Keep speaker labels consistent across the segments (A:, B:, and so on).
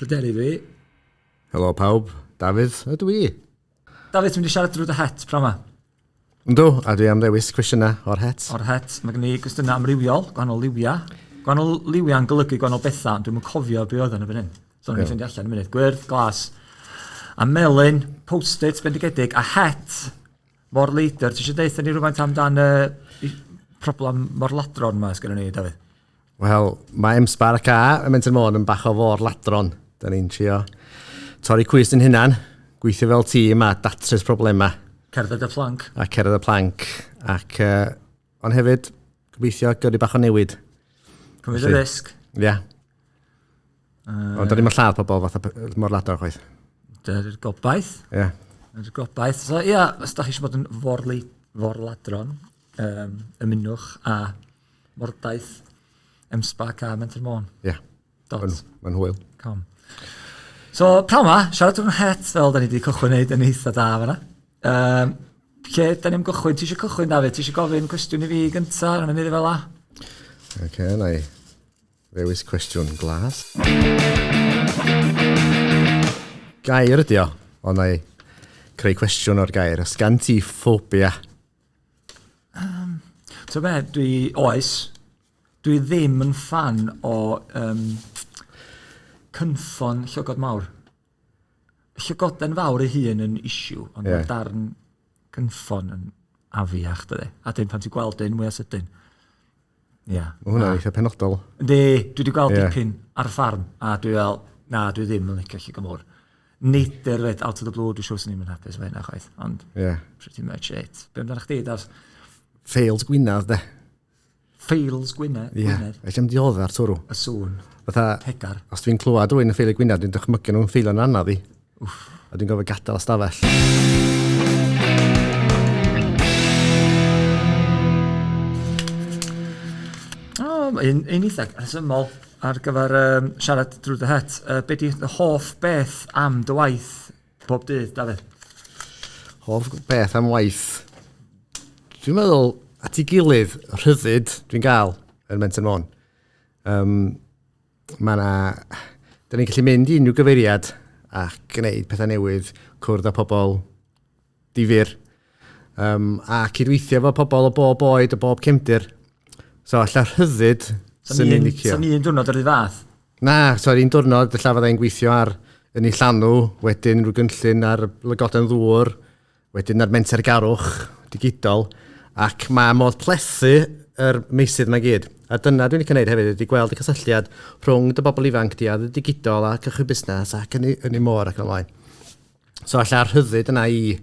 A: Pryderi fi.
B: Helo pawb, Dafydd ydw i.
A: Dafydd, ti'n mynd i siarad drwy dy het pnawn 'ma?
B: Yndw, a dwi am ddewis cwestiynau o'r het.
A: O'r het. Mae gen i gwestiynau amrywiol, gwahanol liwiau. Gwahanol liwiau yn golygu gwahanol bethau, ond dwi'm yn cofio be oedd yn y fan hyn. So, wnawn ni ffeindio allan yn munud. Gwyrdd, glas, a melyn, post-it bendigedig, a het mor leidr. Ti eisiau deutha ni rhywfaint amdan y problem mor ladron yma sgynnon ni, Dafydd?
B: Wel, mae M-SParc a y Menter Môn yn bach o fôr ladron. Da ni'n trio torri cwys yn hunan, gweithio fel tîm a datrys problemau.
A: Cerdded y planc.
B: A cerdded y planc. Ac, ond hefyd, gobeithio gyrru bach o newid.
A: Cymryd y risg.
B: Ie. Yeah. Ond da ni'n lladd pobl fatha mor ladron chwaith.
A: Dyna'r gobaith.
B: Ie. Yeah.
A: Dyna'r gobaith. So ia, yeah, os da chi eisiau bod yn forladron, ymunwch a Mordaith, M-SParc a Menter Môn.
B: Ie. Yeah.
A: Dot.
B: Mae'n hwyl.
A: Com. So, prawn ma, siarad drwy'n het fel da ni wedi cychwyn neud yn eitha da fanna. Lle da ni'n gychwyn? Ti eisiau cychwyn, Dafydd? Ti eisiau gofyn cwestiwn i fi gynta? Rwy'n mynd i fel la?
B: Oce, okay, na i ddewis cwestiwn glas. Gair ydi o, ond na i creu cwestiwn o'r gair. Os gan ti ffobia?
A: So be, dwi, oes, dwi ddim yn ffan o cynffon llygod mawr. Llygoden fawr ei hun yn issue, ond yeah. Mae'r darn cynffon yn afiach, dydy. A dyn pan ti'n gweld un mwyaf sydyn. Ie. Yeah.
B: Mae hwnna'n eitha penodol.
A: Yndi, dwi wedi gweld dipyn ar y ffarm, a dwi fel, na, dwi ddim yn licio llygod mawr. Neidr fyd, out of the blue, dwi'n siŵr sy'n ni'n mynd hapus efo hynna chwaith, ond
B: yeah.
A: Pretty much it. Be amdano chdi, Daf?
B: Ffeils Gwynedd, de.
A: Ffeils Gwynedd?
B: Ie, yeah. Felly am dioddef ar twrw.
A: Y sŵn.
B: Fatha,
A: Pegar.
B: Os dwi'n clywed rhywun yn ffeilio Gwynedd, dwi'n dychmygu nhw'n ffeilio'n anodd i.
A: Wff.
B: A dwi'n gofio gadael y stafell.
A: O, un, un eitha rhesymol ar gyfer siarad drwy dy het. Be di dy hoff beth am dy waith pob dydd, Dafydd?
B: Hoff beth am waith? Dwi'n meddwl, at ei gilydd, rhyddid dwi'n gael yn Menter Môn. Mae 'na... Dan ni'n gallu mynd i unrhyw gyfeiriad a gwneud pethau newydd, cwrdd â pobl difyr, a cydweithio efo pobl o bob oed, o bob cefndir. So, alla rhyddid sy'n ni'n licio.
A: Sa'n un diwrnod yr un fath?
B: Na, so'r un diwrnod, ella fydda i'n gweithio ar ynni llanw, wedyn rhyw gynllun ar lygoden ddŵr, wedyn ar mentergarwch digidol, ac mae modd plethu yr meysydd yma gyd. A dyna dwi'n licio gwneud hefyd, ydy gweld y cysylltiad rhwng dy bobl ifanc di a dy digidol a cychwyn busnes ac yn ei môr ac yn ymlaen. So alla rhyddid yna i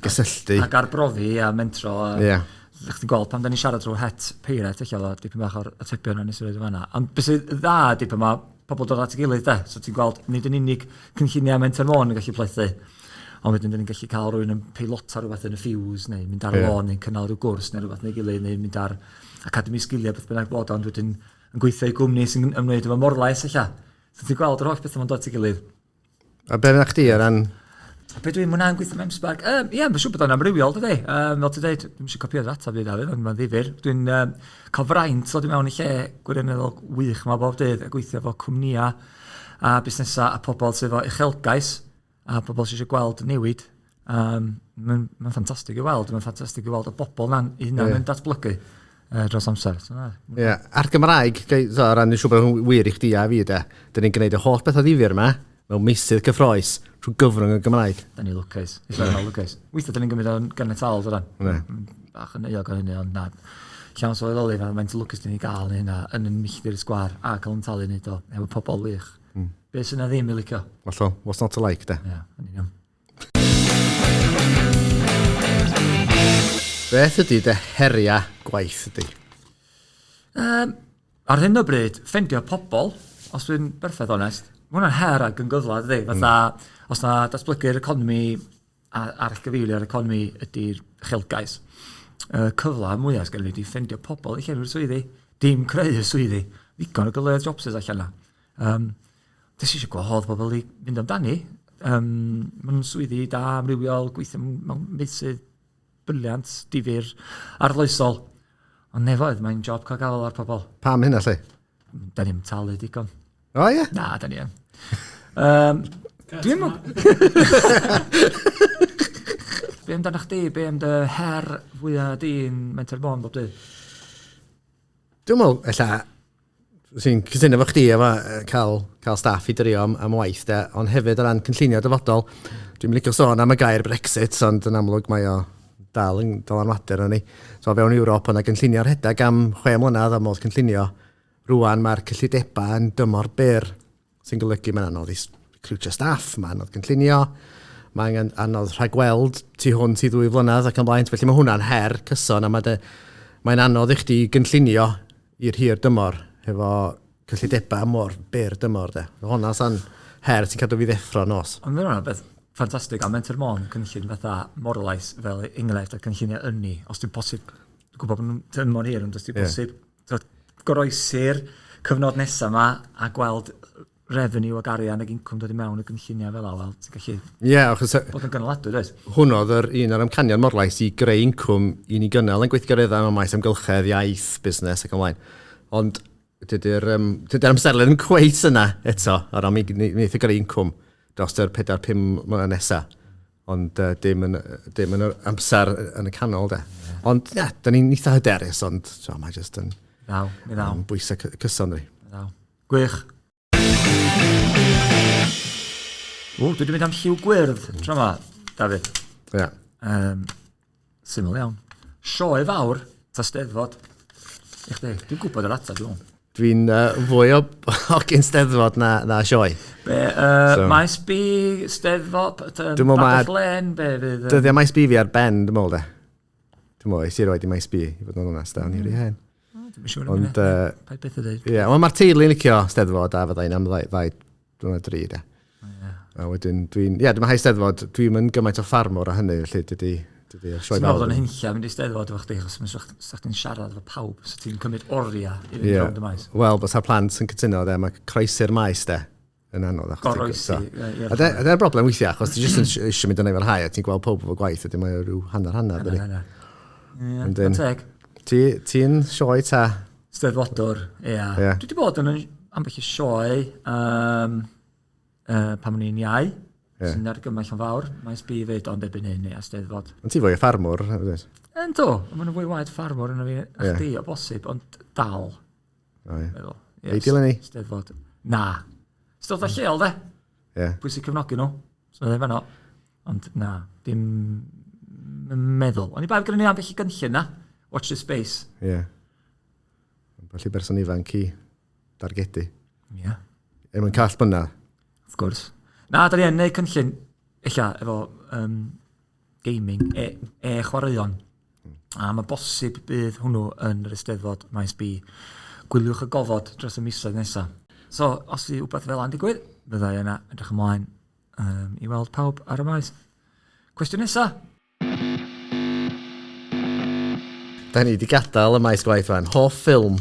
B: gysylltu.
A: Ac arbrofi a mentro. A
B: yeah.
A: Chdi'n gweld pan da ni'n siarad drwy het peiriant, eich oedd dipyn bach o'r atebion na nes i roed yn fanna. Ond beth sydd dda ydy pan mae pobl dod at ei gilydd, de. So ti'n gweld, nid yn unig cynlluniau Menter Môn yn gallu plethu, ond wedyn dyn ni'n gallu cael rhywun yn peilota rhywbeth yn y Fuse, neu mynd ar y lôn, neu'n cynnal rhyw gwrs, neu rhywbeth neu gilydd, neu mynd ar Academy Sgiliau, beth bynnag bod, ond wedyn yn gweithio i gwmni sy'n ymwneud efo morlais, ella. So ti'n gweld yr holl bethau ma'n dod at ei gilydd.
B: A be amdano chdi o ran...
A: A be dwi'n mwynhau'n gweithio mewn M-SParc? Ie, yeah, mae'n siŵr bod o'n amrywiol, dydy. Fel ti'n dweud, dwi'n eisiau copio'r ateb fi, Dafydd, ond mae'n ddifyr. Dwi'n cael fraint ddod i mewn i lle gwirioneddol wych yma bob dydd a gweithio efo cwmnïau a busnesau a pobl sydd efo uchelgais a pobl sydd eisiau gweld newid. Mae'n ma ffantastig i weld, mae'n ffantastig i weld y bobl na'n hunan yn datblygu dros amser. So, na.
B: Ie, yeah. A'r Gymraeg, so, o ran, dwi'n siŵr bod hwn wir i chdi a fi, de. Dyn ni'n gwneud y holl bethau ddifyr yma, mewn meysydd cyffroes, trwy gyfrwng y Gymraeg.
A: Da ni lwcus, uffernol lwcus. Weithiau da ni'n gymryd o'n ganiataol, dydan?
B: Ne.
A: Bach yn euog o hynny, ond na. Llawn sylweddoli fa faint o lwcus dyn ni gael yn hynna, yn yn milltir sgwar, a cael yn talu wneud o, efo pobl wych. Be sy'n na ddim i licio?
B: Hollol, what's not to like, de?
A: Ie, yn union.
B: Beth ydy dy heriau gwaith ydy?
A: Ar hyn o bryd, ffeindio pobl, os dwi'n berffaith onest. Mae hwnna'n her ac yn gyfle, dydy? Fatha, os na datblygu'r economi a arallgyfeirio'r economi ydy'r uchelgais. Y cyfle mwyaf sgen i ydy ffeindio pobl i llenwi'r swyddi. Dim creu y swyddi. Ddigon o gyfleoedd jobsys allan yna. Dwi eisiau gwahodd pobl i fynd amdani. Maen nhw'n swyddi da, amrywiol, gweithio mewn meysydd brilliant, difyr, arloesol. Ond nefoedd, mae'n job cael gafael ar pobl.
B: Pam hynna, lle?
A: Da ni'n talu digon.
B: O ie?
A: Na, da ni yn. Dwi'n... Be amdano chdi? Be am dy her fwyaf di yn Menter Môn bob dydd?
B: Dwi'n meddwl, ella, sy'n cytuno efo chdi efo cael staff i drio am waith, de, ond hefyd o ran cynllunio dyfodol, dwi'n licio sôn am y gair Brexit, ond yn amlwg mae o dal yn dylanwadu arno ni. So fewn Ewrop, o'na gynllunio rhedeg am 6 mlynedd a modd cynllunio. Rwan mae'r cyllidebau yn dymor byr, sy'n golygu mae'n anodd i recrwtio staff, mae'n anodd cynllunio, mae'n anodd rhagweld tu hwnt i 2 flynedd ac yn blaen. Felly mae hwnna'n her cyson, a mae'n anodd i chdi gynllunio i'r hir dymor hefo cyllidebau mor byr dymor. De. Hwnna sa'n her sy'n cadw fi ddeffro nos.
A: Ond mae'n hwnna'n beth ffantastig am Menter Môn, cynllun fatha Morlais fel enghraifft o'r cynlluniau ynni, os ti'n posib, dwi'n gwybod bod nhw'n tymor hir, ond os ti'n posib goroesi'r cyfnod nesaf yma a gweld revenue ac arian ac incwm dod i mewn y gynlluniau fel wel, ti'n gallu
B: achos
A: bod yn gynaladwy, does?
B: Hwn oedd yr un o'r amcanion Morlais i greu incwm i ni gynnal yn gweithgareddau mewn maes amgylchedd, iaith, busnes ac ymlaen. Ond dydy'r amserlen yn cweit yna eto, o ran mi wneith o greu incwm dros yr 4-5 mlynedd nesaf. Ond dim yn yr amser yn y canol, de. Ond, ie, da ni'n eitha hyderus, ond so, mae jyst yn
A: ddaw, mi ddaw.
B: Bwysau cyson, dwi.
A: Ddaw. Gwych. O, dwi wedi mynd am lliw gwyrdd tro yma, Dafydd.
B: Ie.
A: Syml iawn. Sioe fawr, ta steddfod. I chdi, dwi'n gwybod yr ateb, dwi'n meddwl.
B: Dwi'n fwy o hogyn steddfod na sioe.
A: Be, so, Maes B, steddfod, Babell Lên, be fydd...
B: Dyddiau Maes B fi ar ben, dwi'n meddwl, de. Dwi'n meddwl, es i roed i Maes B, i fod yn onest, da, o'n i rhy hen.
A: Dwi'n siŵr am hynny. Paid beth o dweud.
B: Ie, ond mae'r teulu'n licio steddfod a fyddai'n am ddau, dwi'n dri, de. A wedyn, dwi'n hau steddfod, dwi'n mynd gymaint o ffarmwr a hynny, felly dydy sioe fawr.
A: Ti'n meddwl yn hunlla mynd i steddfod efo chdi, achos mae'n chdi'n siarad efo pawb, so ti'n cymryd oriau i fynd rownd y maes.
B: Wel, bysa'r plant yn cytuno, de, mae croesi'r maes, de, yn anodd.
A: Goroesi.
B: A dyna'r broblem weithiau, achos ti jyst yn eisiau mynd yn efo'r hau, a ti'n gweld pob efo gwaith, a mae rhyw hanner-hanner.
A: Hanner-hanner. Ie, teg.
B: Ti'n sioe ta?
A: Steddfodwr, ie. Dwi wedi bod yn ambell i sioe, pan o'n i'n iau, sy'n argymell yn fawr, Maes B fyd, ond erbyn hyn, ia, steddfod.
B: Ond ti fwy o ffarmwr, hefyd?
A: Yndw, maen nhw'n fwy waed ffarmwr yna fi, a chdi o bosib, ond dal.
B: O, ie. Ei dilyn ni?
A: Steddfod. Na. Steddfod lleol, de.
B: Ie.
A: Pwy sy'n cefnogi nhw? So, ddim fanno. Ond na, dim meddwl. Ond i baib gyda ni ambell i gynllun na. Watch this space.
B: Ie. Felly berson ifanc i dargedu.
A: Ie.
B: Er mwyn call bynna.
A: Wrth gwrs. Na, da ni yn neud cynllun, ella, efo gaming, e-chwaraeon. A mae bosib bydd hwnnw yn yr Eisteddfod Maes B. Gwyliwch y gofod dros y misoedd nesaf. So, os yw rhywbeth fel yna'n digwydd, fyddai yna edrych ymlaen i weld pawb ar y maes. Cwestiwn nesaf?
B: Da ni wedi gadael y maes gwaith fan. Hoff ffilm?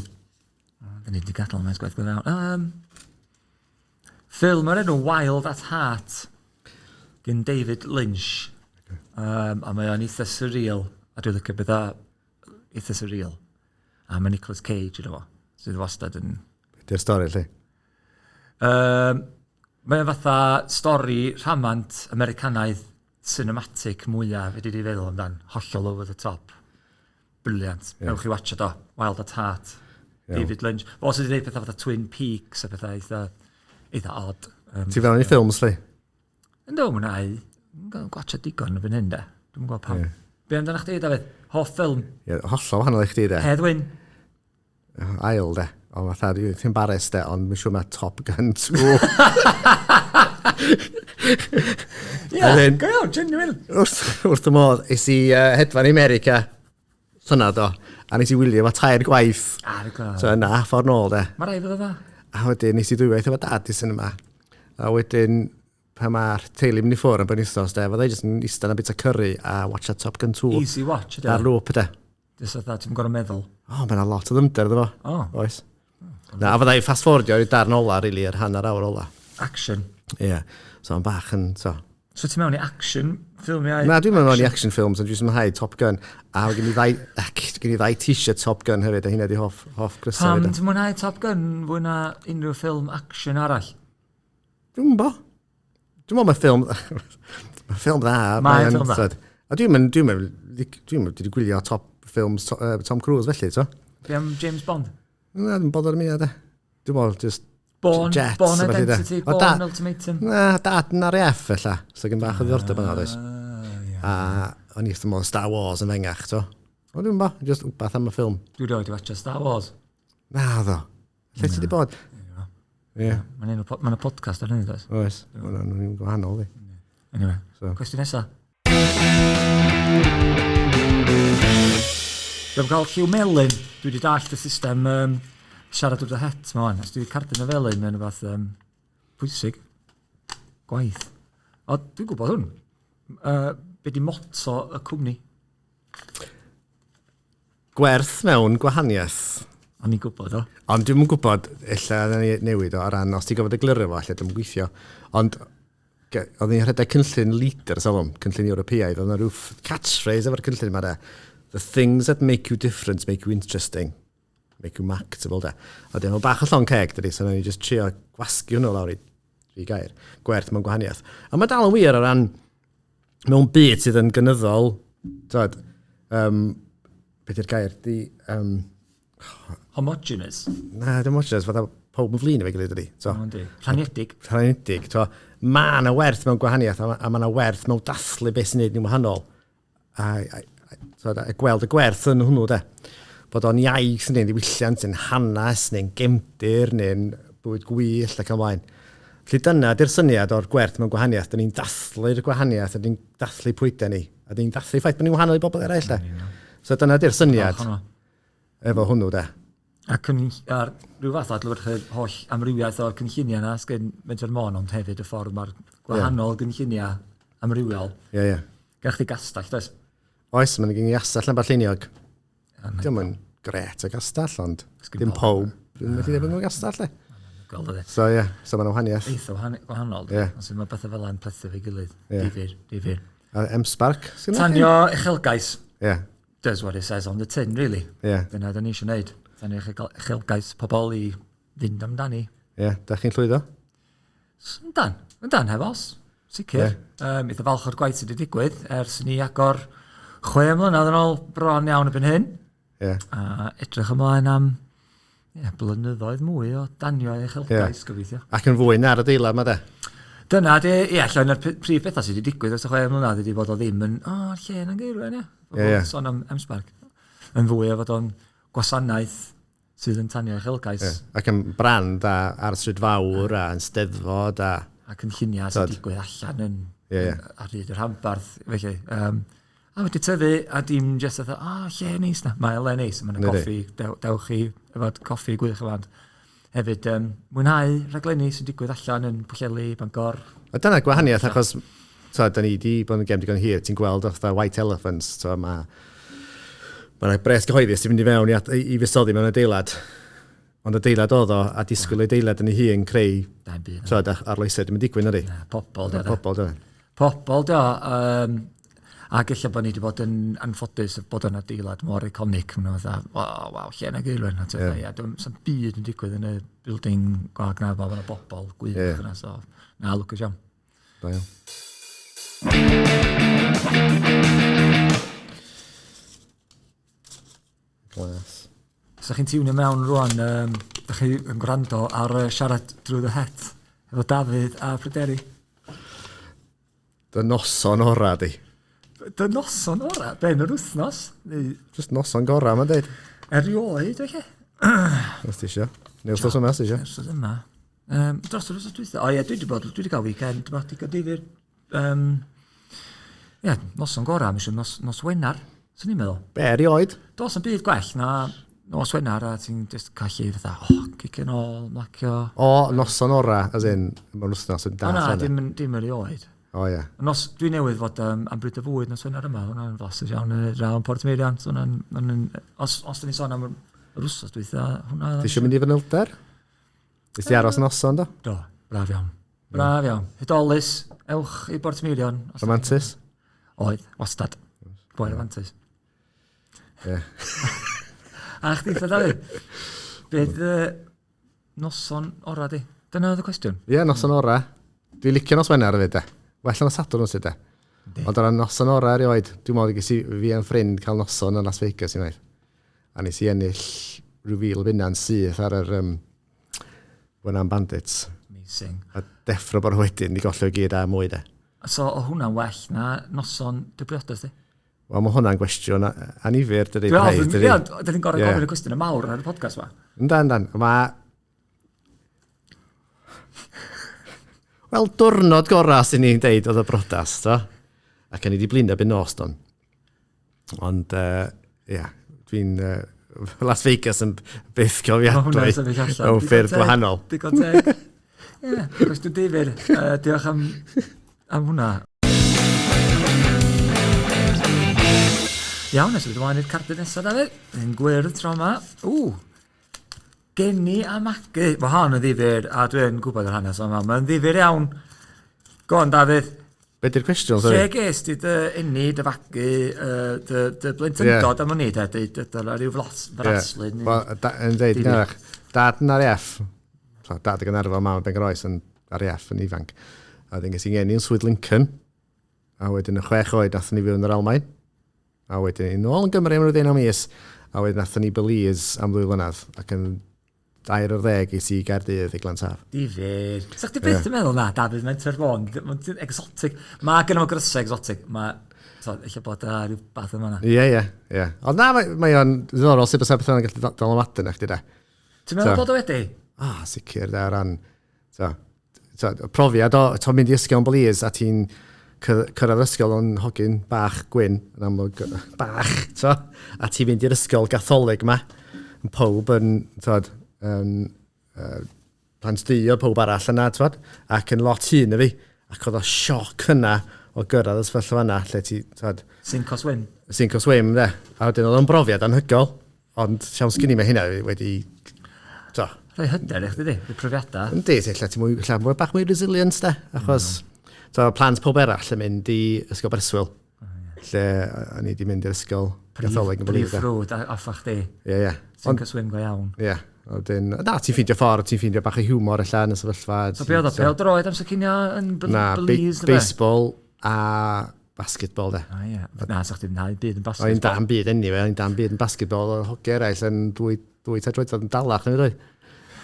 A: Da ni wedi gadael y maes gwaith go iawn. Ffilm o'r enw Wild at Heart gen David Lynch. A mae o'n eitha surreal. A dwi'n licio bethau eitha surreal. A mae Nicolas Cage yno fo, sydd wastad yn...
B: Be di'r stori, lle?
A: Mae o'n fatha stori rhamant Americanaidd cinematic mwyaf fedri di feddwl amdan. Hollol over the top. Brilliant. Ewch i watcha do. Wild at Heart. David Lynch. Fo sydd wedi gwneud pethau fatha Twin Peaks a pethau eitha odd.
B: Ti fewn i ffilms, lle?
A: Yndw, mwynhau. Dwi'n gwatcha digon yn fan hyn, de. Dwi'n gwybod pam. Be amdano chdi, Dafydd? Hoff ffilm?
B: Ie, hollol wahanol i chdi, de.
A: Hedd Wyn?
B: Ail, de. O, fatha, dwi'n embarrassed, de, ond mae'n siŵr mae Top Gun 2.
A: Ie, go iawn, genuine.
B: Wrth y modd, es i hedfan i America llynedd o, a nes i wylio efo 3 gwaith. So yna, ffordd nôl, de.
A: Mae rai fod o dda.
B: A wedyn nes i ddwywaith efo dad i cinema. A wedyn, pan mae'r teulu mynd i ffwrdd yn benwythnos, de, fydda i jyst yn eistedd na bita curry a watcha Top Gun 2.
A: Easy watch, ydy.
B: Ar loop, de.
A: Jyst fatha, ti'n gorfod meddwl.
B: O, mae yna lot o ddymder, iddo fo.
A: O.
B: Oes. Na, a fydda i fast forwardio i'r darn ola, really, yr hanner awr ola.
A: Action.
B: Ie. Yeah. So, mae'n bach yn, so.
A: So ti mewn i action ffilmiau?
B: Na, dwi'n mewn i action films, ond dwi'n mwynhau Top Gun. A gen i ddau, gen i ddau t-shirt Top Gun hefyd, a hynna di hoff grysau.
A: Pam ti'n mwynhau Top Gun fwy na unrhyw ffilm action arall?
B: Dwi'n bo. Dwi'n meddwl mae ffilm... Mae ffilm dda.
A: Mae'n ffilm dda.
B: A dwi'n mynd, dwi'n mynd, dwi'n mynd, wedi gwylio top films Tom Cruise felly, to.
A: Be am James Bond?
B: Na, dwi'n bothered am hynna, de. Dwi'n meddwl, just
A: Born,
B: Jets.
A: Born Identity, Born Ultimatum.
B: Na, dad yn RAF, ella. So gen bach o ddiddordeb yna, does.
A: Ah,
B: A o'n i wrth fy modd Star Wars yn fengach, to. O, dwi'n bo, just wbath am y ffilm.
A: Dwi rioed 'di watcha Star Wars.
B: Na, ddo. Lle ti wedi bod? Ie.
A: Mae'n un o mae'n podcast ar hynny, does?
B: Oes. Mae'n un gwahanol, di.
A: Anyway,
B: So.
A: cwestiwn nesa. Dwi'n cael lliw melyn. Dwi wedi dallt y system siarad wrth y het ma wan. Os dwi cardyn y felyn, mae'n rhywbeth pwysig. Gwaith. O, dwi'n gwybod hwn. Be di motto y cwmni?
B: Gwerth mewn gwahaniaeth.
A: O'n i'n gwybod o.
B: Ond dwi'm yn gwybod, ella na ni newid o, o ran, os ti'n gofod egluro fo, ella dwi'm yn gweithio. Ond oedden ni'n rhedeg cynllun leader, salwm, cynllun Ewropeaidd, oedd yna rhyw catchphrase efo'r cynllun yma de. "The things that make you different make you interesting. Make you marketable" de. A dyna bach o llon ceg, dydy, so ni just trio gwasgu hwnnw lawr i gair. Gwerth mewn gwahaniaeth. A mae dal yn wir o ran mewn byd sydd yn gynyddol, tyd, beth yw'r gair, di,
A: Homogeneous.
B: Na, dim homogeneous, fatha pob yn flin efo'i gilydd, dydy. So,
A: Yndi. Rhaniedig.
B: Rhanedig. To, mae yna werth mewn gwahaniaeth, a mae yna werth mewn dathlu beth sy'n neud ni'n wahanol. A gweld y gwerth yn hwnnw, de. Bod o'n iaith neu'n ddiwylliant, neu'n hanes, neu'n gefndir, neu'n bywyd gwyllt ac ymlaen. Felly dyna di'r syniad o'r gwerth mewn gwahaniaeth. Dyn ni'n dathlu'r gwahaniaeth, a dyn ni'n dathlu pwy 'dan ni. A dyn ni'n dathlu ffaith bod ni'n wahanol i bobl eraill, de. So dyna di'r syniad
A: Falch
B: efo hwnnw, de.
A: Ac yn, ar rhyw fath o adlewyrchu'r holl amrywiaeth o'r cynlluniau yna sgyn Menter Môn, ond hefyd y ffordd mae'r gwahanol gynlluniau amrywiol.
B: Ie, ie.
A: Gen chdi gastell, does?
B: Oes, mae'n gen i gastell yn Barlliniog.
A: Ie,
B: Diolch yn gret o gastell, ond
A: Sgyn
B: dim
A: pawb.
B: pob. Dwi'n methu ddim yn gastell, le.
A: Gweld o di.
B: So ie, yeah, so mae'n wahaniaeth.
A: Eitha wahanol. Os mae bethau fel yna'n plethu efo'i gilydd. Difyr, difyr.
B: A M-Spark? Sgynnoch chi?
A: Tanio uchelgais. Does what it says on the tin, really. Dyna dyn ni eisiau gwneud. Tanio uchelgais pobl i fynd amdani.
B: Ie, da chi'n llwyddo?
A: Yndan, yndan, heb os. Sicr. Eitha falch o'r gwaith sydd wedi digwydd ers ni agor 6 mlynedd yn ôl bron iawn erbyn hyn. A edrych ymlaen am, ie, blynyddoedd mwy o danio uchelgais, gobeithio.
B: Ac yn fwy na'r adeilad ma, de.
A: Dyna di, ie, allan o'r prif bethau sydd wedi digwydd ers y 6 mlynedd ydi bod o ddim yn, o, oh, lle yn Gaerwen, ie.
B: Ie, ie.
A: Sôn am M-Spark. Yn fwy o fod o'n gwasanaeth sydd yn tanio uchelgais.
B: Ac yn brand a ar stryd fawr a yn steddfod a
A: A cynlluniau sy'n
B: Tyd.
A: digwydd allan yn,
B: Ie, ie.
A: ar hyd y rhanbarth. Felly, a wedi tyfu, a dim just fatha, o, oh, lle neis na. Mae le neis, mae'n
B: Yndi.
A: coffi, dewch chi efo'r coffi gwych yma. Ond hefyd, mwynhau rhaglenni sy'n digwydd allan yn Pwllheli, Bangor.
B: A dyna gwahaniaeth, achos so, da ni di bod yn gem digon hir, ti'n gweld fatha white elephants, so, mae yna bres gyhoeddus sy'n mynd i fewn i fusoddi mewn adeilad. Ond adeilad oedd o, a disgwyl adeilad yn ei hun creu
A: Da'n byd.
B: so, arloesedd, ddim yn digwydd, nadi?
A: Na, pobol, de.
B: Pobol, dyna.
A: Pobol, de. Ac ella bod ni wedi bod yn anffodus bod yn adeilad mor iconic. Mae'n fatha, waw, lle yna Gaerwen. A ti'n fatha, ie, sa'm byd yn digwydd yn y building gwag na, mae yna bobol gwych yna. So, na, lwcus iawn.
B: Da iawn. Glas.
A: So chi'n tiwnio mewn rwan, da chi yn gwrando ar Siarad Drwy The Het efo Dafydd a Pryderi.
B: Dy noson ora, di.
A: Dy noson ora? Be, yn yr wythnos? Neu
B: Just noson gora, mae'n deud.
A: erioed, felly?
B: Os ti isio. Neu wythnos yma, os ti isio.
A: Ers yma. Dros yr wythnos dwytha. O ie, dwi wedi cael weekend, dwi wedi cael difyr. Ie, noson gora, mae'n siŵr nos Wenar, swn i'n meddwl.
B: Be, erioed?
A: Does yn byd gwell na nos Wenar a ti'n just gallu fatha, oh, cicio nôl, mlacio.
B: O, noson ora, as in, mewn wythnos yn
A: O
B: da.
A: na, dim erioed.
B: O ie.
A: Nos, dwi newydd fod am bryd o fwyd nos Wener yma, hwnna'n flasus iawn yn draw yn Portmeirion. So hwnna'n, os dyn ni'n sôn am yr wsos dwytha, hwnna.
B: Ti eisiau mynd i fanylder? Nes ti aros noson, do?
A: Do, braf iawn. Braf iawn. Hudolus, ewch i Bortmeirion.
B: Romantus?
A: Oedd, wastad. Boi romantus.
B: Ie.
A: A chdi, Dafydd? Beth noson ora di? Dyna oedd y cwestiwn.
B: Ie, yeah, noson ora. Dwi'n licio nos Wener hefyd, de. Well na Sadwrn sydd, de. Ond o ran noson ora erioed, dwi'n meddwl ges i fi a'n ffrind cael noson yn Las Vegas unwaith. A nes i ennill rhyw fil o bunna'n syth ar yr One Bandits.
A: Amazing.
B: A deffro bore wedyn, di golli o gyd a mwy, de.
A: So, o hwnna'n well na noson dy briodas di?
B: Wel, mae hwnna'n gwestiwn anifyr, dydy.
A: Dwi'n meddwl, ie, dyn ni'n gorau gofyn y cwestiwn y mawr ar y podcast ma.
B: Yndan, yndan. Mae... Wel, diwrnod gorau sy'n ni'n deud oedd y brodas, to. Ac o'n i wedi blino byn nos, don. Ond, ie, yeah, dwi'n... Las Vegas yn byth cofiadwy. Mewn ffyrdd gwahanol.
A: Digon teg. Ie, cwestiwn difyr. Diolch am, am hwnna. Iawn, nes i ymlaen i'r cardyn nesaf, Dafydd. Un gwyrdd tro yma. Ww, geni a magu. Mae hon yn ddifyr, a dwi'n gwybod yr hanes yma. Mae'n ddifyr iawn. Go on, Dafydd.
B: Be di'r cwestiwn, sorry?
A: Lle ges ti dy eni, dy fagu, dy, dy blentyndod am o'n i, de? Dy, dy, dy, rhyw flas, fraslun.
B: Wel, yn dweud, nach, dad yn RAF, so, dad yn Gaernarfon, mam yn Bengroes yn RAF yn ifanc. A wedyn ges i ngeni yn Swydd Lincoln, a wedyn yn 6 oed nathon ni fyw yn yr Almaen. A wedyn yn ôl yn Gymru am ryw 19 mis, a wedyn nathon ni Belize am 2 flynedd, ac yn 13 es i Gaerdydd i Glantaf.
A: Difyr. Sa chdi byth yn meddwl, na, Dafydd Menter Môn, mae'n exotic. Mae gen fo grysau exotic. Mae, so, ella bod a rhywbeth yma na.
B: Ie, ie, ie. Ond na, mae o'n ddiddorol sut bysa pethau'n gallu dylanwadu na chdi, de.
A: Ti'n meddwl bod o wedi?
B: Ah, sicr, de, o ran, so, so, profiad o, to mynd i ysgol yn Belize a ti'n cyrraedd ysgol yn hogyn bach gwyn, yn amlwg, bach, to, a ti'n mynd i'r ysgol gatholig ma, yn pob yn, tod, yn, plant du o pob arall yna, tod, ac yn lot hŷn na fi, ac oedd o sioc yna o gyrraedd y sefyllfa yna, lle ti, tod...
A: Sink or swim.
B: Sink or swim, de. A wedyn oedd o'n brofiad anhygoel, ond siawns gen i mae hynna wedi, to.
A: Rhoi hyder i chdi, di, y profiadau.
B: Yndi, ti ella ti mwy, ella mwy bach mwy resilient, de, achos so, plant pob eraill yn mynd i ysgol breswyl, lle o'n i wedi mynd i'r ysgol gatholig yn
A: Belize. Brif ffrwd a offa chdi.
B: Ie, ie.
A: Sink or swim go iawn.
B: Ie, wedyn, na, ti'n ffeindio ffordd, ti'n ffeindio bach o hiwmor ella yn y sefyllfa.
A: So be oedd o, pêl droed amser cinio yn Belize?
B: Na, baseball a basketball, de.
A: O ie, na, sa chdi'n dda byd yn basketball.
B: O'n i'n dan byd anyway, o'n i'n dan byd yn basketball, oedd hogia eraill yn 2 troedfedd yn dalach na fi, doedd.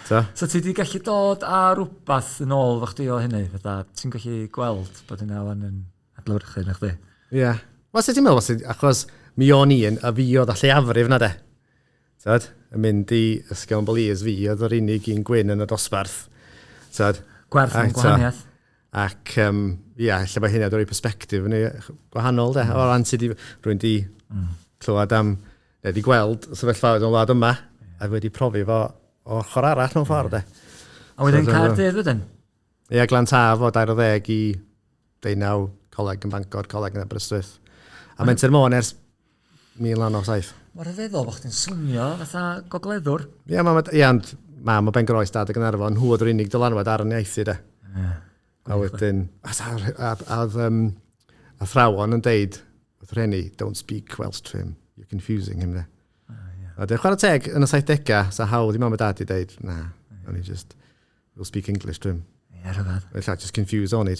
A: So, so ti di gallu dod â rhywbeth yn ôl fo chdi o hynny, fatha, ti'n gallu gweld bod hynna wan yn adlewyrchu na chdi?
B: Ie. Yeah. Wel, sut ti'n meddwl, achos mi o'n i yn, a fi oedd y lleiafrif na de. Tyd, yn mynd i ysgol yn Belize, fi oedd yr unig un gwyn yn y dosbarth. Tyd.
A: Gwerth yn gwahaniaeth.
B: Ac, ia, lle mae hynna wedi rhoi perspectif yn ei gwahanol, de. O ran sydd rwy'n di clywed am, neu di gweld sefyllfa yn y wlad yma, a wedi profi fo o ochr arall mewn ffordd, de.
A: A wedyn Caerdydd wedyn?
B: Ie, Glantaf o 20 i 19, coleg yn Bangor, coleg yn Aberystwyth. A Menter Môn ers 1997.
A: Mae'n rhyfeddol bod chdi'n swnio fatha gogleddwr.
B: Ie, yeah, ond mam o Bengroes, dad o Gaernarfon, nhw oedd yr unig dylanwad ar yn iaith i, de.
A: Yeah.
B: A wedyn, a athrawon yn deud, wrth rhieni, don't speak Welsh to him, you're confusing him, de.
A: Yeah.
B: A dweud, chwarae teg, yn y 70au, sa hawdd i mam a dad i deud, na, o'n i just, we'll speak English to him.
A: Ie, yeah, rhyfedd.
B: Ella just confuse o'n i,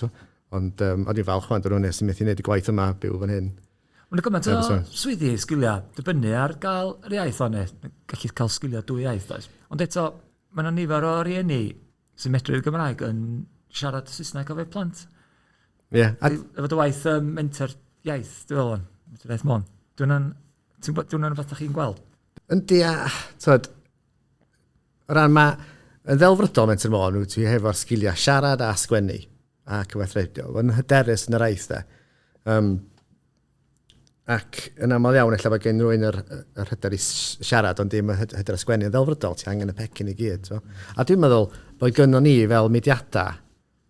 B: ond o'n i'n falch chwan, dyn nhw'n sy'n methu wneud y gwaith yma, byw fan hyn.
A: Mae'n gymaint o swyddi, sgiliau, dibynnu ar gael yr iaith o'n gallu cael sgiliau dwy iaith, does. Ond eto, mae yna nifer o rieni sy'n medru'r Gymraeg yn siarad Saesneg efo'u plant.
B: Ie. Yeah,
A: Efo dy waith menter iaith, dwi'n meddwl, Menter Iaith Môn. Dwi'n hwnna'n fath chi'n gweld?
B: Yndi, a, tyd, o ran ma, yn ddelfrydol Menter Môn, wyt ti hefo'r sgiliau siarad a sgwennu a cyfathrebu. Yn hyderus yn yr iaith, de. Ac yn aml iawn, ella bod gen rhywun yr hyder i siarad, ond dim yr hyder i sgwennu. Yn ddelfrydol, ti angen y pecyn i gyd. So. A dwi'n meddwl bod gynnon ni fel mudiadau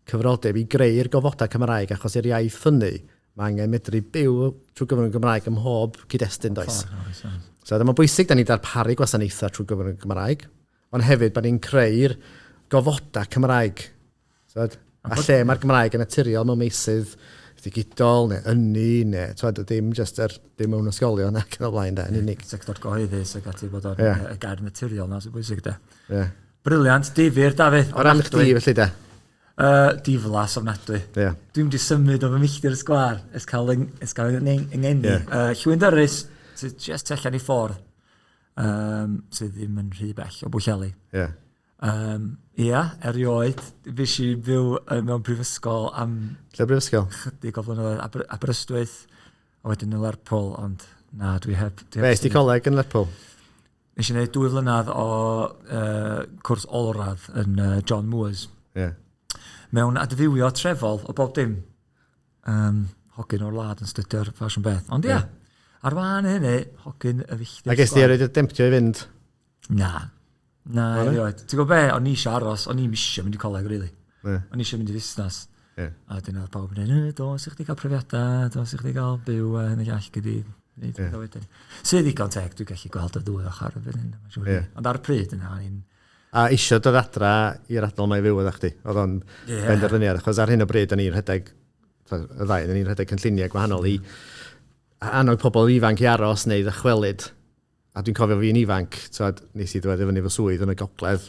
B: cyfroldeb i greu'r gofodau Cymraeg, achos i'r iaith ffynnu, mae angen medru byw trwy gyfrwng y Gymraeg ym mhob cyd-destun, does. So, mae'n bwysig da ni darparu gwasanaethau trwy gyfrwng y Gymraeg, ond hefyd bod ni'n creu'r gofodau Cymraeg. So, A lle mae'r Gymraeg yn naturiol mewn meysydd digidol neu ynni neu twed, dim just yr, dim mewn ysgolion ac yn y blaen de, yn unig.
A: Sector gyhoeddus ac ati bod o'n yeah. y gair naturiol na sy'n bwysig de.
B: Yeah.
A: Brilliant, difyr, Dafydd.
B: O ran chdi felly de?
A: Diflas ofnadwy.
B: Yeah.
A: Dwi'n wedi symud o fy milltir sgwâr ers cael yng, ers cael yng, yng,
B: yeah.
A: Llwyn Dyrys, sydd just allan i ffordd, sydd ddim yn rhy bell o Bwllheli.
B: Yeah.
A: Ia, erioed. Fues i fyw mewn prifysgol am...
B: Lle brifysgol?
A: Chydig o flynyddoedd. Aberystwyth, a wedyn yn Lerpwl, ond na, dwi heb...
B: Dwi heb Be, di coleg yn Lerpwl?
A: Nes i wneud 2 flynedd o cwrs olradd yn John Moores. Mewn adfywio trefol o bob dim. Hogyn o'r wlad yn studio'r ffasiwn beth. Ond ia, ar wahân hynny, hogyn y filltir.
B: A ges di erioed demtio i fynd?
A: Na. Na, erioed. Ti'n gwybod be? O'n i eisiau aros, o'n i'n eisiau mynd i coleg, really. O'n i eisiau mynd i fusnes. A wedyn oedd pawb yn dweud, "Do, sych chdi gael profiadau, do, sych chdi gael byw yn y llall gyda wneud pethau wedyn." Sydd ddigon teg, dwi'n gallu gweld y ddwy ochr y fan hyn, mae'n siŵr. Ond ar y pryd yna, o'n i'n...
B: A isio dod adra i'r ardal mae i fyw oeddech chdi? Oedd o'n benderfyniad, achos ar hyn o bryd, o'n i'n rhedeg, y ddau, o'n i'n rhedeg cynlluniau gwahanol i annog pobl ifanc i aros neu ddychwelyd. A dwi'n cofio fi'n ifanc, twad, nes i ddweud i fyny fy swydd yn y gogledd,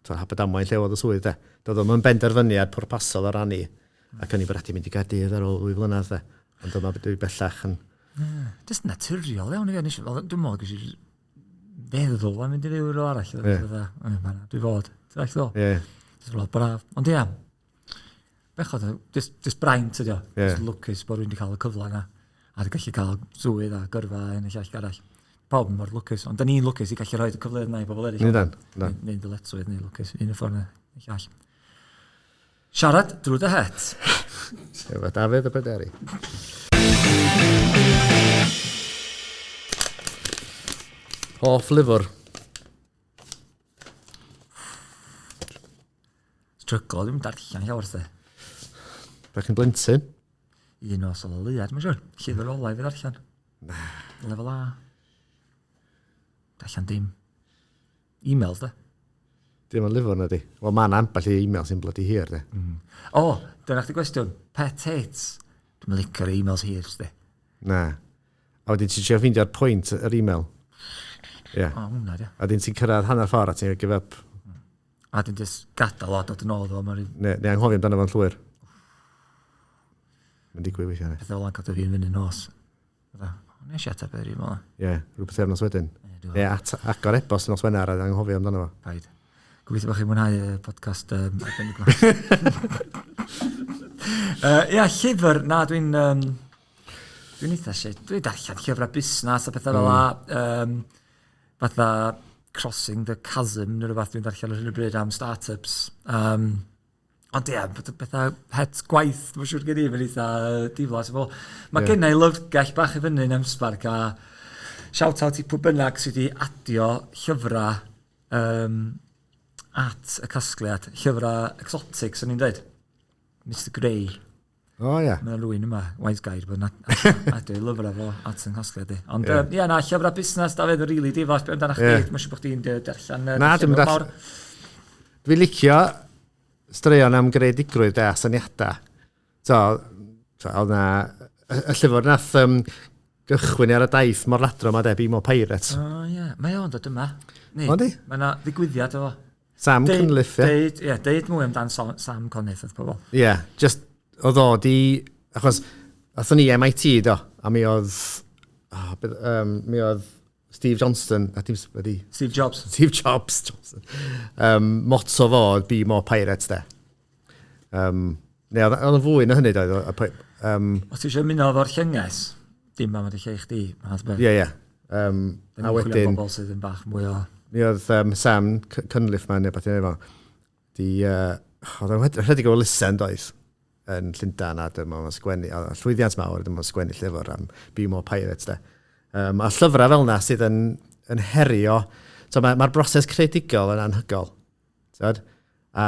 B: twad, hap a damwain lle oedd y swydd, de. Doedd o'm yn benderfyniad pwrpasol o ran i, ac o'n i bwriadu mynd i Gaerdydd ar ôl 2 flynedd, de. Ond dyma dwi bellach yn...
A: Yeah. Just naturiol iawn i fi. Dwi'n meddwl ges i feddwl am mynd i fyw rhywle arall. Yeah. Dwi fod. Ti'n ddol?
B: Ie.
A: Just rhywle braf. Ond ia, bechod, just braint ydi o. Just lwcus bod rwy'n wedi cael y cyfle yna. A wedi gallu cael swydd a gyrfa yn y llall arall. Pawb yn mor lwcus, ond da ni'n lwcus i gallu rhoi y cyfle yna i bobl eraill.
B: Ni'n dan.
A: Neu'n ddyletswydd, neu lwcus, un y ffordd neu llall. Siarad drwy dy het.
B: Efo Dafydd y Pryderi. Hoff lyfr?
A: Stryglo, dwi'n darllen llawer lle.
B: Bach yn blentyn?
A: Un Nos Ola Leuad, mae'n siŵr. Llyfr ola i fi ddarllen. Lefel A. Darllen dim. E-mails, da.
B: Dim yn lyfr na di. Wel, mae yna ambell i e-mail sy'n bloody hir, de.
A: O, dyna chdi gwestiwn. Pet hates. Dwi'n licio'r e-mails hir, sti.
B: Na. A wedyn ti'n trio ffeindio'r pwynt yr e-mail. Ie.
A: Yeah. O, hwnna, di.
B: A wedyn ti'n cyrraedd hanner ffordd a ti'n give up.
A: A dyn just gadael o dod yn ôl o. Mae'n
B: Neu anghofio amdano fo'n llwyr. Mae'n digwydd weithiau, ne?
A: Pethau fel cadw fi'n fynd yn nos. Fatha, "O, nes i ateb yr e-mail."
B: Ie, yeah, rhywbeth ar nos wedyn. Ie, agor e-bost nos Wener a anghofio amdano fo.
A: Paid. Gobeithio bod chi'n mwynhau y podcast arbennig yma. Ia, llyfr, na, dwi'n eitha shit. Dwi'n darllen llyfrau busnes a pethau fel la. Fatha Crossing the Chasm neu rhywbeth dwi'n darllen ar hyn o bryd am startups. Ond ie, bethau het gwaith, mae'n siŵr gen i, mae'n eitha diflas. Mae gen i lyfrgell bach i fyny yn M-SParc a shout out i pwy bynnag sydd wedi adio llyfrau at y casgliad. Llyfrau exotic, swn i'n dweud. Mr Grey.
B: O ie.
A: Mae rhywun yma, wise guy, bod yn adio ei lyfrau fo at yng nghasgliad i. Ond ie, yeah, na, llyfrau busnes, Dafydd, yn rili diflas. Be amdano chdi? Mae'n siŵr bod chdi'n darllen
B: Na, dwi'n
A: darllen.
B: Dwi'n licio straeon am greadigrwydd de, a syniadau. So, oedd na, y llyfr nath gychwyn ar y daith mor ladro ma de, Be More Pirate.
A: O ie, mae o'n dod yma.
B: O, yndi?
A: Mae yna ddigwyddiad efo.
B: Sam Cunliffe, ie.
A: Deud, ie, deud mwy amdan Sam Cunliffe wrth pobl.
B: Ie, yeah, just oedd o di... Achos, athon ni MIT do, a mi oedd... Oh, mi oedd Steve Johnston, a dim, wedi,
A: Steve Jobs.
B: Steve Jobs, Johnson. Motto fo oedd "Be More Pirates" de. Neu oedd o'n fwy na hynny, doedd?
A: Os ti eisiau ymuno efo'r llynges, dim am ydy lle i chdi, math o beth.
B: Ie, ie.
A: Da
B: A
A: ni'n chwilio am
B: wedyn,
A: bobl sydd yn bach mwy o...
B: mi oedd Sam Cunliffe ma, neu beth i'n efo, di, oedd o'n rhedeg o elusen doedd, yn Llundain, a dyma o'n sgwennu, a llwyddiant mawr, dyma o'n sgwennu llyfr am Be More Pirates, de. A llyfrau fel yna sydd yn herio, so mae'r ma broses creadigol yn anhygoel. T'wod? A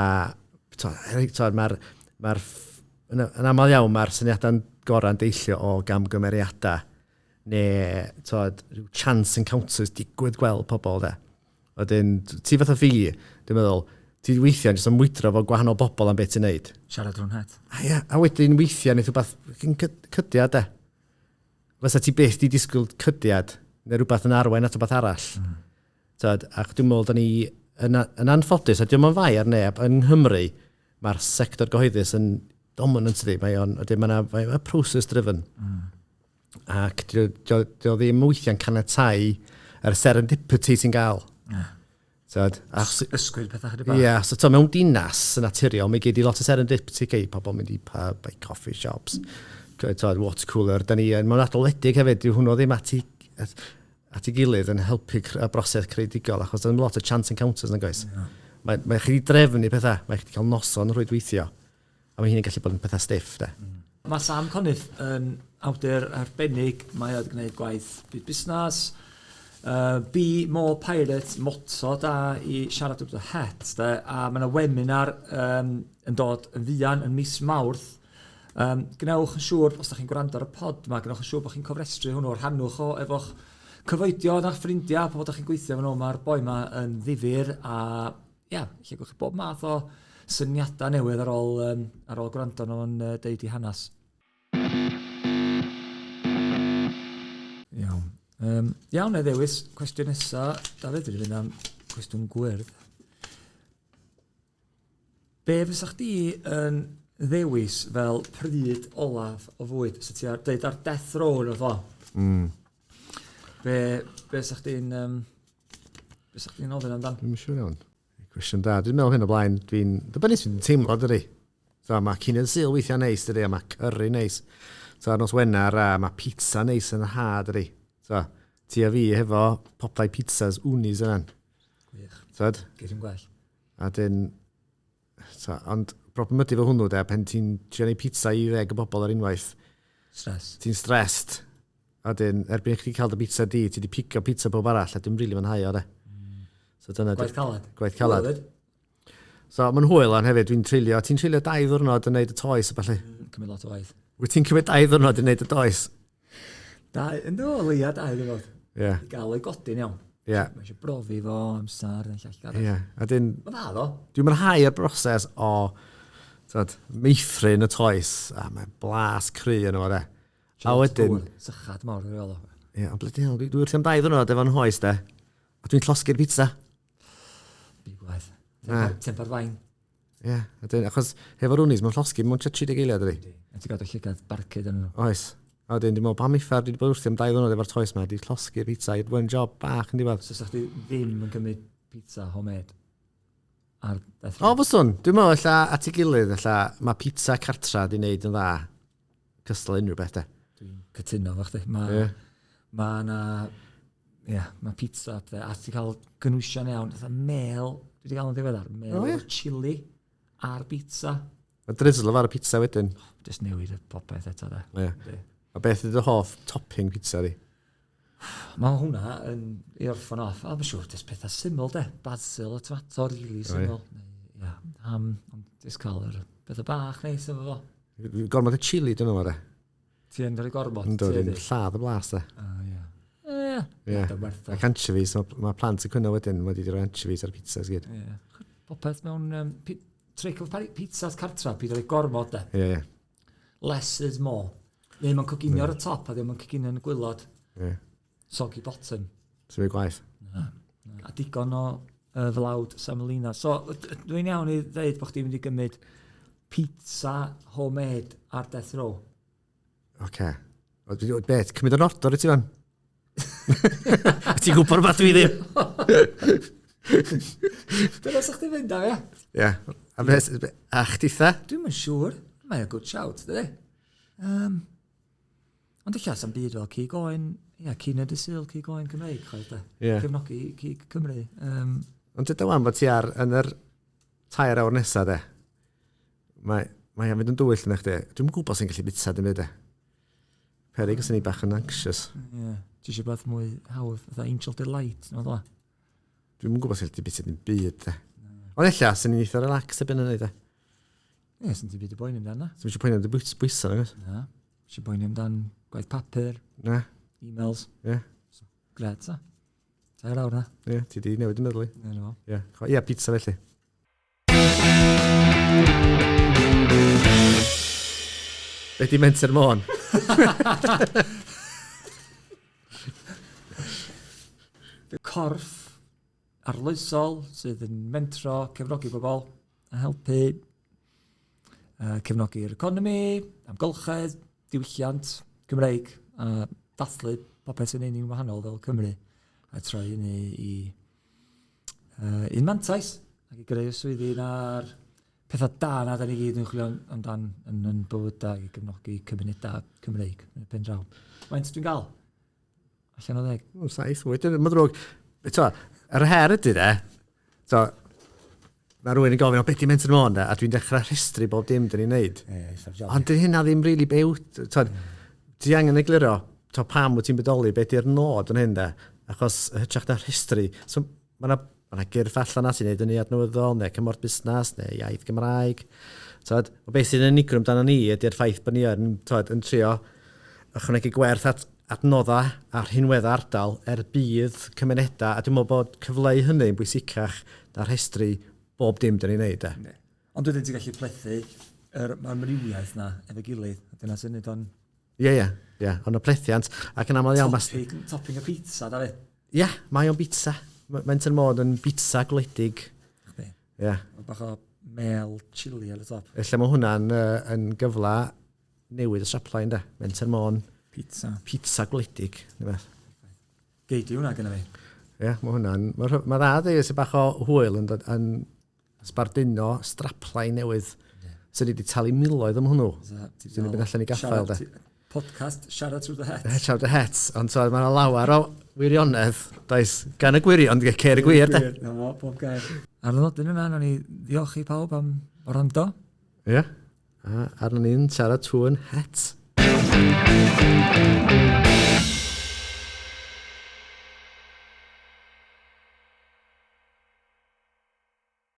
B: t'wod, mae'r ma yn aml iawn mae'r syniadau'n gorau'n deillio o gamgymeriadau neu t'wod, rhyw chance encounters digwydd gweld pobl de. Wedyn, ti fatha fi, dwi'n meddwl, Ti weithiau jyst yn mwydro fo gwahanol bobl am beth ti'n neud.
A: Siarad rhwng het.
B: A ia, a wedyn weithiau wneith rhywbeth cydiad de. Fysa ti byth di disgwyl cydiad, neu rhywbeth yn arwain at rhywbeth arall. Tyd, ac dwi'n meddwl, da ni yn, yn anffodus, a diolch yn fai ar neb, yng Nghymru, mae'r sector gyhoeddus yn dominant ydy. Mae o'n, ydy, mae'n mae process driven. Ac dio, dio, dio ddim weithiau'n caniatau yr serendipity ti'n gael. Yeah. Tyd,
A: achos, Ysgwyd pethau chydig bach.
B: Ie, yeah, so to, mewn dinas yn naturiol, mae gyd i lot o serendipity, gei pobl mynd i pub, i coffee shops, tyd, water cooler. Da ni yn mewn adoledig hefyd, dyw hwnnw ddim at, i, at, at ei gilydd yn helpu y broses creadigol, achos yn lot o chance encounters yn goes. Yeah. Mae, mae chi wedi drefnu pethau, mae chi wedi cael noson rhwydweithio, a mae hynny'n gallu bod yn pethau stiff, de.
A: Mae Sam Conniff yn awdur arbennig, mae o wedi gwneud gwaith byd busnes, Be More Pirate, motto da i siarad wrth y het, de, a mae yna webinar um, yn dod yn fuan yn mis Mawrth. Um, gwnewch yn siŵr, os ydych chi'n gwrando ar y pod yma, gwnewch yn siŵr bod chi'n cofrestru hwnnw, rhannwch o efo'ch cyfoedion a'ch ffrindiau, pobl ydych chi'n gweithio efo nhw, mae'r boi yma yn ddifyr a ia, lle gwch chi bob math o syniadau newydd ar ôl, um, ar ôl gwrando nhw'n deud i hanes. Iawn. Um, iawn, na ddewis cwestiwn nesaf. Dafydd, dwi'n mynd am cwestiwn gwyrdd. Be fysa chdi yn ddewis fel pryd olaf o fwyd? So ti ar, deud ar death row yn o Be, be sa chdi'n... Um, be sa chdi'n ofyn amdan?
B: Dwi'n siŵr iawn. Cwestiwn da. Dwi'n meddwl hyn o blaen, dwi'n... Dibynnu sut dwi'n teimlo, dydy. So, mae cinio'n Sul weithiau neis, dydy, a mae curry neis. So, ar nos Wener, a mae pizza neis yn y ha, dydy. So, ti a fi hefo Popeye Pizzas unis yna.
A: Gwych.
B: Tyd?
A: Geith gwell.
B: A dyn... So, ond problem ydy fo hwnnw, de, pen ti'n trio neud pizza i ddeg o bobl ar unwaith.
A: Stress.
B: Ti'n stressed. A dyn, erbyn i chdi cael dy pizza di, ti di pigo pizza bob arall, a dim rili really mwynhau o, de. So dyna...
A: Gwaith calad.
B: Gwaith calad. So mae'n hwyl ond hefyd, dwi'n treulio, ti'n treulio dau ddwrnod yn neud y toes a ballu.
A: Cymryd lot o waith.
B: Wyt ti'n cymryd dau ddwrnod yn neud y toes?
A: Dau, ynddo, o leia dau ddwrnod.
B: Ie. Yeah.
A: I gael ei godi'n iawn.
B: Ie. Yeah.
A: Mae eisiau brofi fo amser yn llall
B: arall. Ie. Yeah. A dyn...
A: Mae'n dda ddo.
B: Dwi'n mwynhau y broses o tyd, meithrin y toes, a mae blas cry yn o, de. A wedyn...
A: Sychad mawr, dwi'n meddwl.
B: Ie, ond bloody hell, dwi wrth am dau ddwrnod efo'n hoes, de. A dwi'n llosgi'r pizza.
A: Big gwaith. Temper fain.
B: Ie, a dyn, achos hefo'r wnis, mae'n llosgi, mae'n 30 eiliad, ydy.
A: A ti'n gadw llygad barcud yn nhw.
B: Oes. A wedyn, dwi'n meddwl, pam uffar, dwi wedi bod wrthi am dau ddwrnod efo'r toes ma, di llosgi'r pizza i one job bach yn diwedd.
A: So, sa'ch chi ddim yn cymryd pizza homemade ar death
B: O, fyswn. Dwi'n meddwl, ella, at ei gilydd, ella, mae pizza cartra di wneud yn dda. Cystal unrhyw beth, de.
A: Dwi'n cytuno efo chdi. Mae yeah. ma na... Ie, yeah, mae pizza, pethau, a ti'n cael gynwysion iawn, fatha mel, dwi wedi cael yn ddiweddar, mel oh, yeah. chili ar pizza.
B: A drizzle ar y pizza wedyn.
A: Oh, just newid y popeth eto, de.
B: Ie. Yeah. A beth ydy dy hoff topping pizza di?
A: Mae hwnna yn i orffan off. O, mae'n siŵr, just pethau syml, de. Basil a tomato, really syml. Oh, yeah. Yeah. Ond just cael yr pethau bach neis efo fo.
B: Gormod o chili, dyn nhw, de.
A: Ti yn rhoi gormod?
B: Ynddo, dwi'n lladd y blas, de.
A: Ah, ie. Ie.
B: Ie. Ac anchovies, mae ma plant yn cwyno wedyn, wedi rhoi anchovies ar pizzas gyd.
A: Ie. Popeth mewn um, trick of pizzas cartra, pyd rhoi gormod, de.
B: Ie, ie.
A: Less is more. Neu mae'n coginio ar y top a ddim yn coginio yn y gwylod.
B: Ie.
A: Soggy bottom.
B: Sy'n gwaith.
A: Na. A digon o flawd semolina. So, dwi'n iawn i ddeud bod chdi'n mynd i gymryd pizza homemade ar death row.
B: Oce. Okay. Beth, cymryd yn ordor i ti fan? Ti'n gwybod rhywbeth dwi ddim?
A: Dyna sa'ch chdi'n fynd am, ie?
B: Ie. A, beth, a chditha?
A: Dwi'm yn siŵr. Mae'n a good shout, dydy? Um, ond eich sam byd fel cig oen, ia, cyn y dysil, cig oen Cymreig, chwaith, de.
B: Yeah.
A: Cefnogi cig Cymru. Um,
B: ond dyda wan bod ti ar, yn yr tair awr nesaf, de. Mae, mae am fynd yn dywyll yn eich de. Dwi'm yn gwybod sy'n gallu bita dim byd, de. Perig os ni bach yn anxious.
A: Ie. Yeah. Ti eisiau beth mwy hawdd, fatha Angel Delight, neu fel
B: Dwi'm yn gwybod sy'n gallu bita dim byd, de. Ond ella, sy'n ni'n eitha relax ebyn hynny, de.
A: Ie, sy'n ti byd i boeni amdano.
B: Sy'n eisiau poeni am dy bwysau, nag oes?
A: Na. Eisiau boeni amdan gwaith papur.
B: Na.
A: E-mails.
B: Ie.
A: So, gret, ta. Tair awr na.
B: Ie, ti di newid yn meddwl i.
A: Ie,
B: Ie, pizza felly. Be di Menter Môn?
A: Corff arloesol sydd yn mentro cefnogi bobl a helpu cefnogi'r economi, amgylchedd, diwylliant Cymreig a dathlu popeth sy'n ein ni'n wahanol fel Cymru a troi hynny i un mantais ac i greu y swyddi na'r pethau da na da ni gyd yn chwilio amdan yn, yn bywydau i gefnogi cymunedau Cymreig yn y pen draw. Faint dwi'n gael? Allan o 10?
B: O, 7, 8, mae'n ddrwg. Eto, yr her ydy de, so, mae rhywun yn gofyn, o, beth di Menter Môn, de? A dwi'n dechrau rhestru bob dim dyn ni'n neud.
A: Ie,
B: Ond dyn hynna ddim really byw. Ti angen egluro, to, pam wyt ti'n bodoli, beth di'r nod yn hyn, de? Achos hytrach na rhestru. So, mae yna ma gyrff allan na sy'n neud ynni adnewyddol, neu cymorth busnes, neu iaith Gymraeg. Tod, o beth sy'n unigryw amdano ni ydy'r ffaith bod ni yn, tod, yn trio ychwanegu gwerth at adnoddau a rhinweddau ardal er budd cymunedau, a dwi'n meddwl bod cyfleu hynny yn bwysicach na rhestru bob dim dyn ni'n neud. De.
A: Ond wedyn ti'n gallu plethu yr amrywiaeth na efo'i gilydd, a dyna sy'n neud o'n...
B: Ie, ie, ie, ond y plethiant, ac yn aml iawn...
A: Topping, topping y pizza, da fi.
B: Ie, mae o'n pizza. Menter Môn yn pizza gwledig.
A: Chdi.
B: Ie.
A: Bach o mel chili ar y top.
B: Ella mae hwnna'n yn gyfle newid y strapline, de. Menter Môn.
A: Pizza.
B: Pizza gwledig, neu beth.
A: Gei di hwnna gyda fi.
B: Ie, mae hwnna'n... Mae ma dda, dweud, sy'n bach o hwyl yn, yn sbarduno strapline newydd. Yeah. Sy'n ni wedi talu miloedd am hwnnw. Sy'n ni'n mynd allan i gaffael, de.
A: Podcast Siarad Trwy the Het.
B: Siarad the Het. Ond so, mae yna lawer o wirionedd, does, gan y gwirion, ceir y gwir, de.
A: Na fo, bob gair. Ar y nodyn yma, nawn ni ddiolch i pawb am wrando.
B: Ie. A arnon ni'n siarad trwy'n het.